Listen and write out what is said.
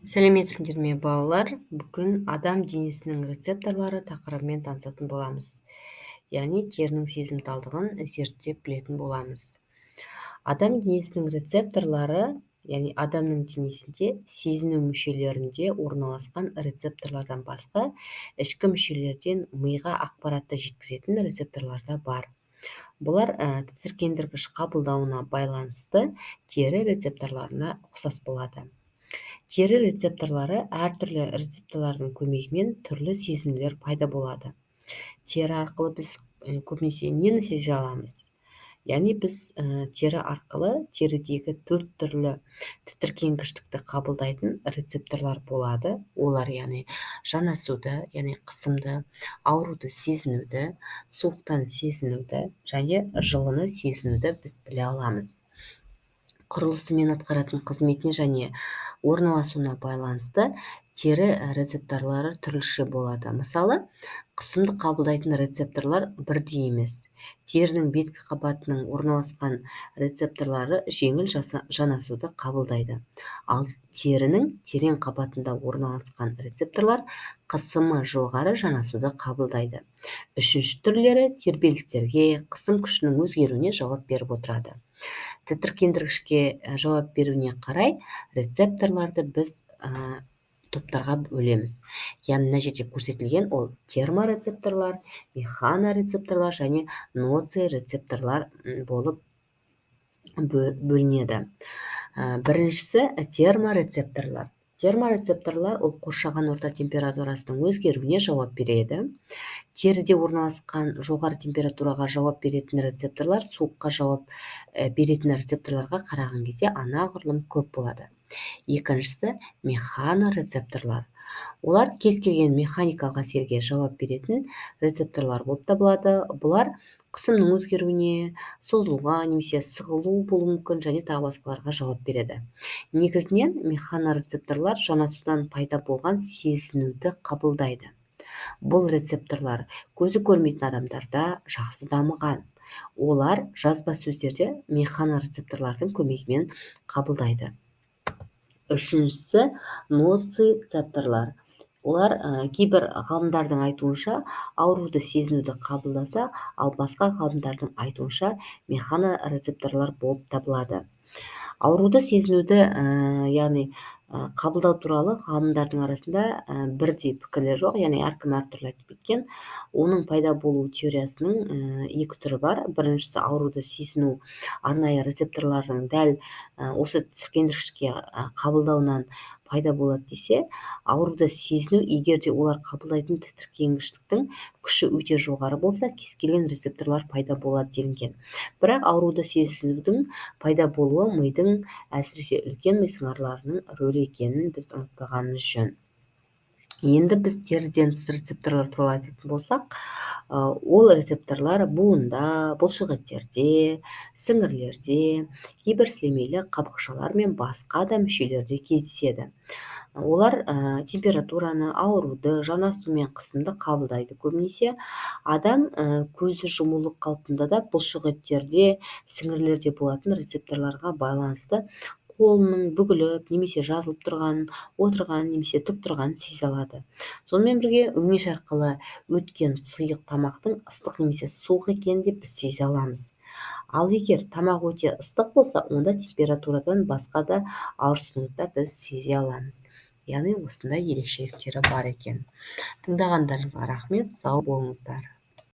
Сәлеметсіңдер ме, балалар? Бүгін адам денесінің рецепторлары тақырыбымен танысатын боламыз. Яғни терінің сезімталдығын зерттеп білетін боламыз. Адам денесінің рецепторлары, яғни адамның денесінде сезіну мүшелерінде орналасқан рецепторлардан басқа ішкі мүшелерден миға ақпаратты жеткізетін рецепторлар да бар. Бұлар тітіркендіргіш қабылдауына байланысты тері рецепторларына ұқсас болады. Тері рецепторлары әртүрлі рецепторлардың көмегімен түрлі сезімдер пайда болады. Тері арқылы біз көбінесе нені сезе аламыз? Яғни біз тері арқылы терідегі төрт түрлі тітіркенгіштікті қабылдайтын рецепторлар болады. Олар, яғни жанасуды, яғни қысымды, ауруды сезінуді, суықтан сезінуді және жылыны сезінуді біз біле аламыз. Құрылысы мен атқаратын қызметіне және орналасуына байланысты тері рецепторлары түрліше болады. Мысалы, қысымды қабылдайтын рецепторлар бірдей емес. Терінің беткі қабатының орналасқан рецепторлары жеңіл жанасуды қабылдайды. Ал терінің терең қабатында орналасқан рецепторлар қысымы жоғары жанасуды қабылдайды. Үшінші түрлері тербелістерге, қысым күшінің өзгеруіне жауап беріп отырады. Тітіркендіргішке жауап беруіне қарай рецепторларды біз топтарға бөлеміз. Яғни мына жерде көрсетілген ол терморецепторлар, механорецепторлар және ноцирецепторлар болып бөлінеді. Біріншісі терморецепторлар. Терморецепторлар ол қоршаған орта температурасының өзгеруіне жауап береді. Теріде орналасқан жоғары температураға жауап беретін рецепторлар суыққа жауап беретін рецепторларға қараған кезде анағұрлым көп болады. Екіншісі механорецепторлар. Олар кез келген механикалық әсерге жауап беретін рецепторлар болып табылады. Бұлар қысымның өзгеруіне, созылуға немесе сығылу болуы мүмкін және тағы басқаларға жауап береді. Негізінен механорецепторлар жанасудан пайда болған сезінуді қабылдайды. Бұл рецепторлар көзі көрмейтін адамдарда жақсы дамыған. Олар жазба сөздерде механорецепторлардың көмегімен қабылдайды. Үшіншісі ноцицепторлар. Олар кейбір ғалымдардың айтуынша ауруды сезінуді қабылдаса, ал басқа ғалымдардың айтуынша механорецепторлар болып табылады. Ауруды сезінуді, яғни қабылдау туралы ғалымдардың арасында бірдей пікірлер жоқ, яғни әркім әртүрлі айтып кеткен. Оның пайда болу теориясының екі түрі бар. Біріншісі ауруды сезіну арнайы рецепторлардың дәл осы тітіркендіргішке қабылдауынан пайда болады десе, ауруды сезіну егер де олар қабылдайтын тітіркенгіштіктің күші өте жоғары болса, кез келген рецепторлар пайда болады делінген. Бірақ ауруды сезінудің пайда болуы мидың, әсіресе үлкен ми сыңарларының рөлі екенін біз ұмытпағанымыз жөн. Енді біз теріден тыс рецепторлар туралы айтатын болсақ, ол рецепторлар буында, бұлшықеттерде, сіңірлерде, кейбір сілемейлі қабықшалар мен басқа да мүшелерде кездеседі. Олар температураны, ауруды, жанасу мен қысымды қабылдайды. Көбінесе адам көзі жұмулы қалпында да бұлшықеттерде, сіңірлерде болатын рецепторларға байланысты қолының бүгіліп немесе жазылып тұрғанын, отырғанын немесе тік тұрғанын сезе алады. Сонымен бірге өңеш арқылы өткен сұйық тамақтың ыстық немесе суық екенін де біз сезе аламыз. Ал егер тамақ өте ыстық болса, онда температурадан басқа да ауырсынуды да біз сезе аламыз. Яғни осындай ерекшеліктері бар екен. Тыңдағандарыңызға рахмет, сау болыңыздар.